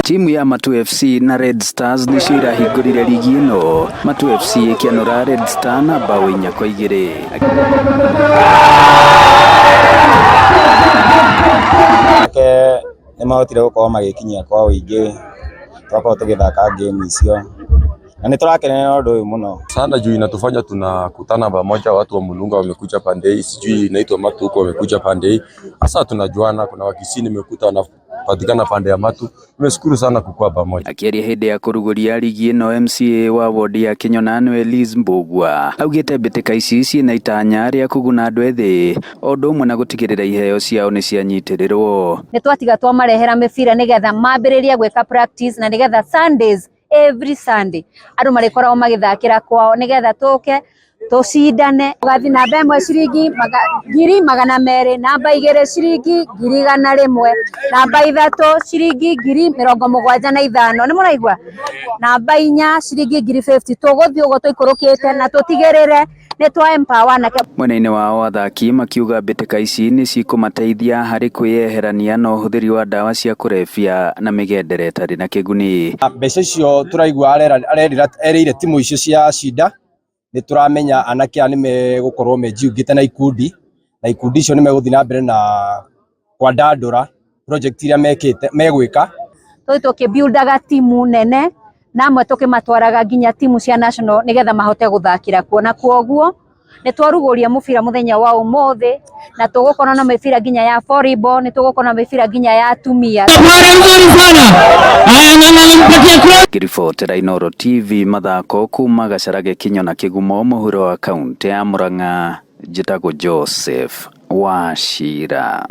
Timu ya Matu FC na Red Stars nĩcio irahingũrire rigi ĩno, Matu FC ĩkĩanũra Red Star na mbaũ 4-2. Anake nĩ mahotire gũkorwo magĩkinyia kwa ũingĩ twakorwo tũgĩthaka game icio na nĩ tũrakenera ũndũ ũyũ mũno. Sana juu inatufanya tunakutana pamoja, watu wa Mulunga wamekuja pande hii, sijui inaitwa Matu huko wamekuja pande hii, hasa tunajuana. Kuna Wakisii nimekuta wanapatikana pande ya Matu. Nimeshukuru sana kukua pamoja. Akĩaria hĩndĩ ya kũrugũria rigi ĩno, MCA wa wodi ya Kĩnyona nĩwe Liz Mbũgua augĩte mbĩtĩka ici ciĩna itanya rĩa kũguna andũ ethĩ o ũndũ ũmwe na gũtigĩrĩra iheo ciao nĩ cianyitĩrĩrwo. Nĩ twatiga twamarehera mĩbira nĩgetha mambĩrĩrie gwĩka practice na nĩgetha Sundays, every Sunday, andũ marĩkoragwo magĩthakĩra kwao nĩgetha tũke tũcindane. Ũgathi namba 1 ciringi 200,000, namba 2 ciringi 100,000, namba 3 ciringi 75,000, nĩ mũraigua, namba 4 ciringi 50,000. Tũgũthiĩ ũguo tũikũrũkĩte na tũtigĩrĩre nĩ twa empower anake. Mwena-inĩ wao athaki makiuga mbĩtĩka ici nĩ cikũmateithia harĩ kwĩyeherania na ũhũthĩri wa ndawa cia kũrebia na mĩgendere ĩtarĩ na kĩguni. Mbeca icio tũraigua arerĩra erĩire timu icio cia cinda, nĩ tũramenya anake aya nĩ megũkorwo mejiungĩte na ikundi, na ikundi icio nĩ megũthiĩ na mbere na kwandandũra project iria mekĩte megwĩka. Tũthiĩ tũkĩbuildaga timu nene na amwe tũkĩmatwaraga nginya timu cia national nĩgetha mahote gũthakĩra kuo, na kwoguo nĩ twarugũria mũbira mũthenya wa ũmũthĩ na tũgũkorwo na mĩbira nginya ya volleyball, nĩ tũgũkorwo na mĩbira nginya ya atumia. Ngĩribotera Inooro TV mathako kuma Gacharage Kĩnyona Kĩgumo mũhuro wa kaũntĩ ya Murang'a, njĩtagwo Joseph Wachira.